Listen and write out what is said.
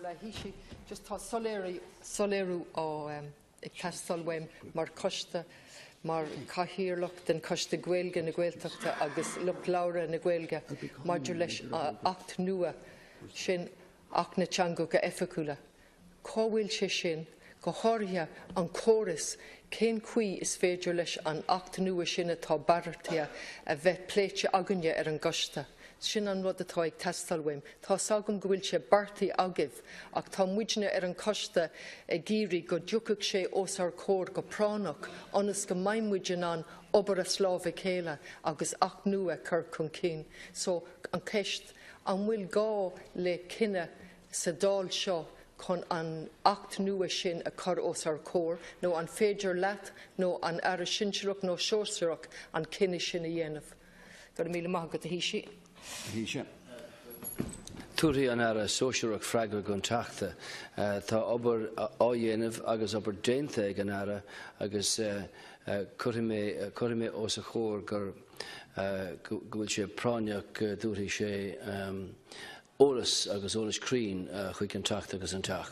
Comhairle, a Thaoisigh, just tá soiléiriú ag teastáil uaim mar choiste, mar chathaoirleach den Choiste Gaeilge na Gaeltachta agus lucht labhartha na Gaeilge maidir leis Acht nua sin, Acht na Teangacha Oifigiúla. Cá bhfuil sé sin, go háirithe an córas, cén chaoi is féidir leis an Acht nua sin atá beartaithe a bheith pléite againne ar an gcoiste? Sin an rud atá ag teastáil uaim. Tá's agam go bhfuil sé beartaithe agaibh ach tá muidne ar an choiste ag iarraidh go dtiocfadh sé os ár comhair go práinneach ionas go mbeidh muid in ann obair as lámh a chéile agus Acht nua a chur chun cinn. So, an cheist, an bhfuil gá le cinneadh sa Dáil seo chun an Acht nua sin a chur os ár comhair nó an féidir leat nó an Aire Sinsearach nó Sóisearach an cinneadh sin a dhéanamh? Go raibh míle maith agat, a Thaoisigh. A Thaoisigh. Tabharfaidh an Aire Sóisearach freagra don Teachta. Tá obair á dhéanamh agus obair déanta ag an Aire agus cuirfidh mé, cuirfidh mé os a chomhair gur, go bhfuil sé práinneach go dtabharfaidh sé eolas agus eolas cruinn chuig an Teachta agus an Teach.